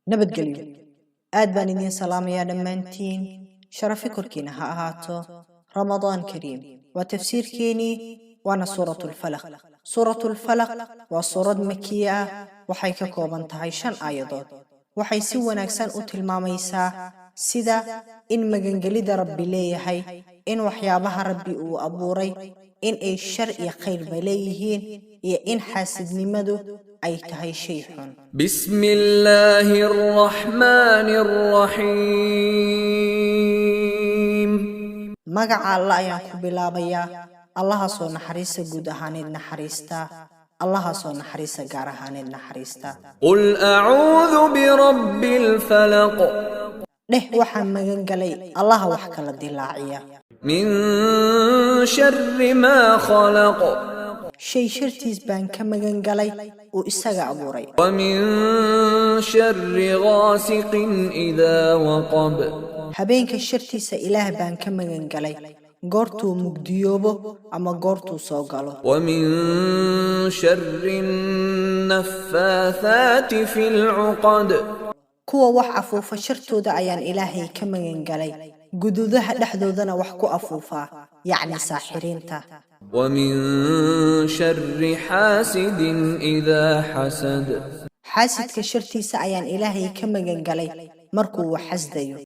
Nabadgelyo. Aad baan idiin salaamayaa dhammaantiin. Sharafi korkiina ha ahaato. Ramadaan kariim. Waa tafsiirkeenii, waana Suuratulfalaq. Suuratulfalaq waa suurad makiya ah. Waxay ka kooban tahay shan aayadood. Waxay si wanaagsan u tilmaamaysaa sida in magangelida Rabbi leeyahay, in waxyaabaha Rabbi uu abuuray in ay shar iyo khayrba leeyihiin, iyo in xaasidnimadu ay tahay shay xun. بسم الله الرحمن الرحيم. Magaca Alla ayaan ku bilaabayaa, Allahaasoo naxariista guud ahaaneed naxariista, Allahaasoo naxariista gaar ahaaneed naxariista. قل أعوذ برب الفلق. Dheh, waxaan magan galay Allaha wax kala dilaaciya. من شر ما خلق. Shay shartiis baan ka magan galay uu isaga abuuray. ومن شر غاسق إذا وقب. Habeenka shartiisa Ilaah baan ka magan galay goortuu mugdiyoobo ama goortuu soo galo. ومن شر النفاثات في العقد. Kuwa wax afuufa shartooda ayaan Ilaahay ka magan galay, guduudaha dhexdoodana wax ku afuufaa, yacni saaxiriinta. ومن شر حاسد إذا حسد. Xaasidka shartiisa ayaan Ilaahay ka magan galay markuu wax xasdayo.